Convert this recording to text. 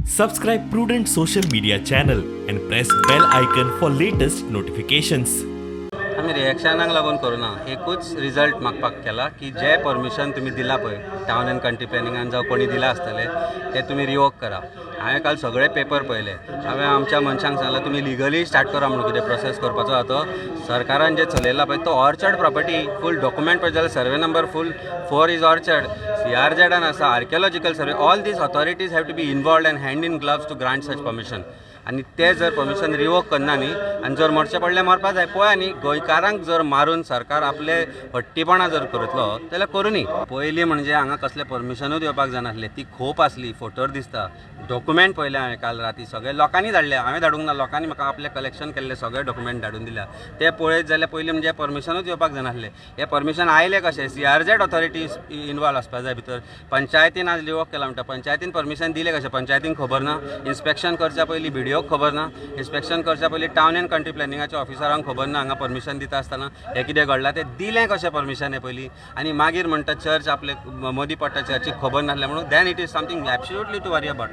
Subscribe Prudent Social Media channel and press bell icon for latest notifications. आमी रिएक्शनाक लागून करुना, एकूच रिजल्ट मागपाक केला की जे परमिशन तुमी दिला पळय टावन अँड कंट्री प्लॅनिंगान जावं कोणी दिलां आसतलें, तें तुमी रिवोक करा. हांवें काल सगळे पेपर पळयले. हांवें आमच्या मनशांक सांगलां, तुमी लिगली स्टार्ट करा म्हणून कितें प्रोसेस करपाचो आहा तो. सरकारान जें चलयलां पळय तो ऑर्चर्ड प्रॉपर्टी, फूल डॉक्युमेंट पळय जाल्यार survey number full 4 is orchard, सीआरझेडान आसा, archaeological survey. All these authorities have to be involved and hand in gloves to grant such permission. आनी ते जर परमिशन रिवोक करना न्ही आनी जर मरचें पडलें मरपा जाय. पळया न्ही, गोंयकारांक जर मारून सरकार आपले हट्टीपणां जर करतलो जाल्यार करुनी. पयलीं म्हणजे हांगा कसलें परमिशनूच येवपाक जायनासलें. ती खोप आसली, फोटोर दिसता. डॉक्युमेंट पळयले हांवें काल राती, सगळे लोकांनी धाडले, हांवें धाडूंक ना. लोकांनी म्हाका आपलें कलेक्शन केल्ले सगळे डॉक्युमेंट धाडून दिल्या. ते पळयत जाल्यार पयलीं म्हणजे परमिशनूच येवपाक जायनासलें. हें परमिशन आयलें कशें? सीआरझेड ऑथॉरिटी इनवॉल्व आसपा जाय भितर. पंचायतीन आज रिवोक केला म्हणटा, पंचायतीन परमिशन दिलें कशें? पंचायतीन खबर ना? इन्स्पेक्शन करच्या पयलीं बीडीओक खबर ना? इन्स्पेक्शन करच्या पयलीं टावन अँड कंट्री प्लॅनिंगाच्या ऑफिसरांक खबर ना? हांगा परमिशन दिता आसतना हें कितें घडलां तें दिलें कशें परमिशन हें पयलीं? आनी मागीर म्हणटा चर्च आपले मदीं पडटा, चर्चीक खबर नासलें म्हणून, then it is something absolutely to worry about.